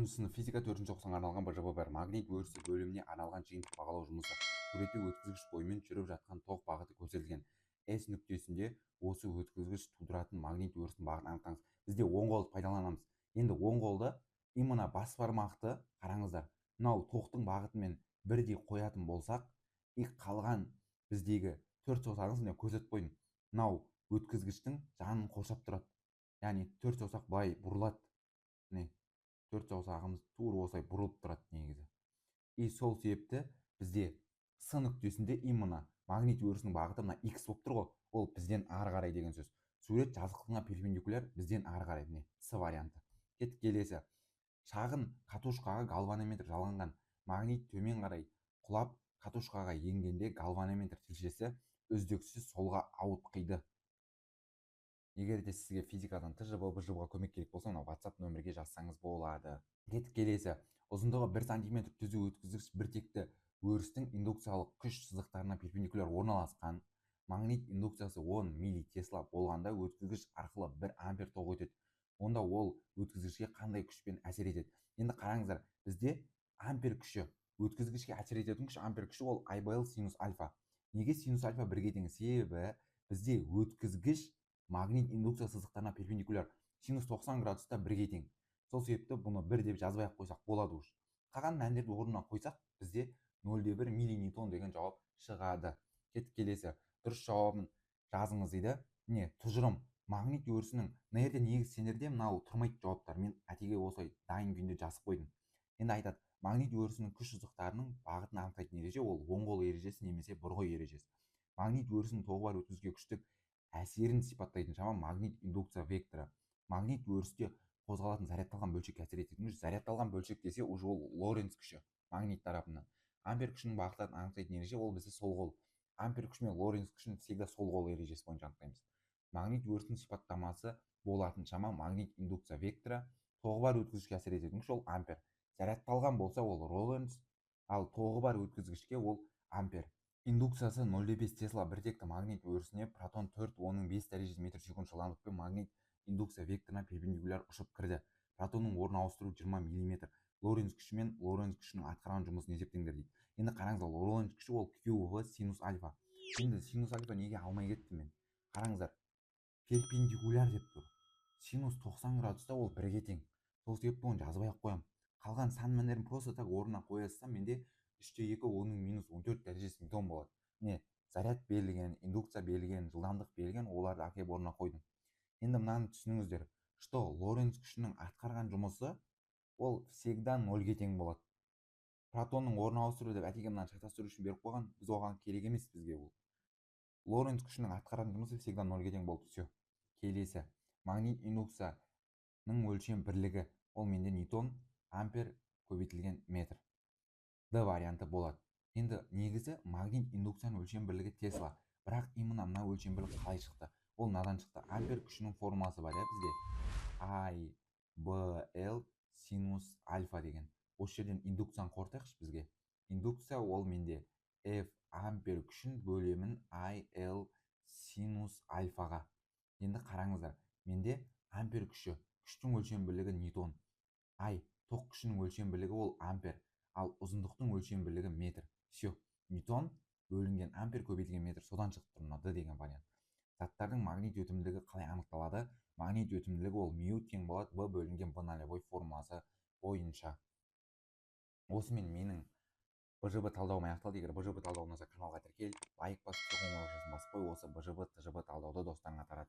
10 сынып физика 4 тоқсанға арналған БЖБ 1 магнит өрісі бөліміне арналған жиынтық бағалау жұмысы. Суретте өткізгіш бойымен жүріп жатқан тоқ бағыты көрсетілген. S нүктесінде осы өткізгіш тудыратын магнит өрісінің бағытын анықтаңыз. Бізде оң қолды пайдаланамыз. Енді оң қолды именно бас бармақты қараңыздар. Мынау тоқтың бағытымен бірдей қоятын болсақ, и қалған біздегі төрт саусағыңыз, міне, көрсетіп қойдым. Мынау өткізгіштің жанын қоршап тұрады. Яғни төрт саусақ былай бұрылады. Міне, төрт саусағымыз тура осылай бұрылып тұрады негізі. И сол себепті бізде С нүктесінде именно магнит өрісінің бағыты мына X болып тұр ғой, ол бізден ары қарай деген сөз. Сурет жазықтығына перпендикуляр, бізден ары қарай, міне, С варианты. Кеттік, келесі. Шағын катушкаға гальванометр жалғанған. Магнит төмен қарай құлап, катушкаға енгенде гальванометр тілшесі үздіксіз солға ауытқиды. Егер де сізге физикадан ТЖБ, БЖБ ға көмек керек болса, мынау WhatsApp нөмірге жазсаңыз болады. Кеттік, келесі. Ұзындығы 1 сантиметр түзу өткізгіш біртекті өрістің индукциялық күш сызықтарына перпендикуляр орналасқан. Магнит индукциясы 10 милли тесла болғанда, өткізгіш арқылы 1 ампер тоқ өтеді. Онда ол өткізгішке қандай күшпен әсер етеді? Енді қараңыздар, бізде ампер күші, өткізгішке әсер ететін күш ампер күші, ол IBL синус альфа. Неге синус альфа бірге тең? Себебі бізде өткізгіш магнит индукция сызықтарына перпендикуляр, синус 90 градуста бірге тең. Сол себепті бұны бір деп жазбай ақ қойсақ болады уже. Қалған мәндерді орнына қойсақ, бізде 0,1 милли ньютон деген жауап шығады. Кеттік, келесі. Дұрыс жауабын жазыңыз дейді. Міне, тұжырым. Магнит өрісінің мына жерде негізі сендерде мынау тұрмайды жауаптар, мен әтеге осылай дайын күйінде жазып қойдым. Енді айтады: магнит өрісінің күш сызықтарының бағытын анықтайтын ереже ол оң қол ережесі немесе бұрғы ережесі. Магнит өрісінің тоғы бар өткізгішке күштік әсерін сипаттайтын шама магнит индукция векторы. Магнит өрісте қозғалатын зарядталған бөлшекке әсер ететін күш. Зарядталған бөлшек десе, уже ол Лоренц күші магнит тарапынан. Ампер күшінің бағыттарын анықтайтын ереже ол бізде сол қол. Ампер күші мен Лоренц күшін всегда сол қол ережесі бойынша анықтаймыз. Магнит өрісінің сипаттамасы болатын шама магнит индукция векторы. Тоғы бар өткізгішке әсер ететін күш ол ампер. Зарядталған болса, ол Лоренц, ал тоғы бар өткізгішке ол ампер. Индукциясы 0,5 тесла біртекті магнит өрісіне протон 4,5 дәрежесі метр секунд жылдамдықпен магнит индукция векторына перпендикуляр ұшып кірді. Протонның орын ауыстыру 20 мм. Лоренц күші мен Лоренц күшінің атқарған жұмысын есептеңдер дейді. Енді қараңыздар, Лоренц күші ол QV синус альфа. Енді синус альфа неге алмай кеттім мен? Қараңыздар, перпендикуляр деп тұр, синус 90 градуста ол бірге тең. Сол себепті оны жазбай ақ қоямын. Қалған сан мәндерін просто так орнына қоя салсам, менде 3,2 10-ның минус 14 дәрежесі ньютон болады. Міне, заряд берілген, индукция берілген, жылдамдық берілген, оларды әкеліп орнына қойдым. Енді мынаны түсініңіздер, что Лоренц күшінің атқарған жұмысы ол всегда нольге тең болады. Протонның орын ауыстыру деп әтеге мынаны шатастыру үшін беріп қойған, біз оған керек емес. Бізге ол Лоренц күшінің атқарған жұмысы всегда нольге тең болды. Все, келесі. Магнит индукцияның өлшем бірлігі ол менде ньютон ампер көбейтілген метр, Д варианты болады. Енді негізі магнит индукцияның өлшем бірлігі тесла, бірақ именно мына өлшем бірлігі қалай шықты? Ол мынадан шықты. Ампер күшінің формуласы бар, иә, бізде I B L синус альфа деген. Осы жерден индукцияны қорытайықшы. Бізге индукция ол менде F ампер күшін бөлемін I L синус альфаға. Енді қараңыздар, менде ампер күші, күштің өлшем бірлігі ньютон, I тоқ күшінің өлшем бірлігі ол ампер, ал ұзындықтың өлшем бірлігі метр. Все, ньютон бөлінген ампер көбейтілген метр, содан шығып тұр мына Д деген вариант. Заттардың магнит өтімділігі қалай анықталады? Магнит өтімділігі ол мю тең болады В бөлінген В нолевой формуласы бойынша. Осымен менің БЖБ талдауым аяқталды. Егер БЖБ талдау ұнаса, каналға тіркел, лайк басып, қоңырау басып қой. Осы БЖБ, ТЖБ талдауды достарыңа тарат.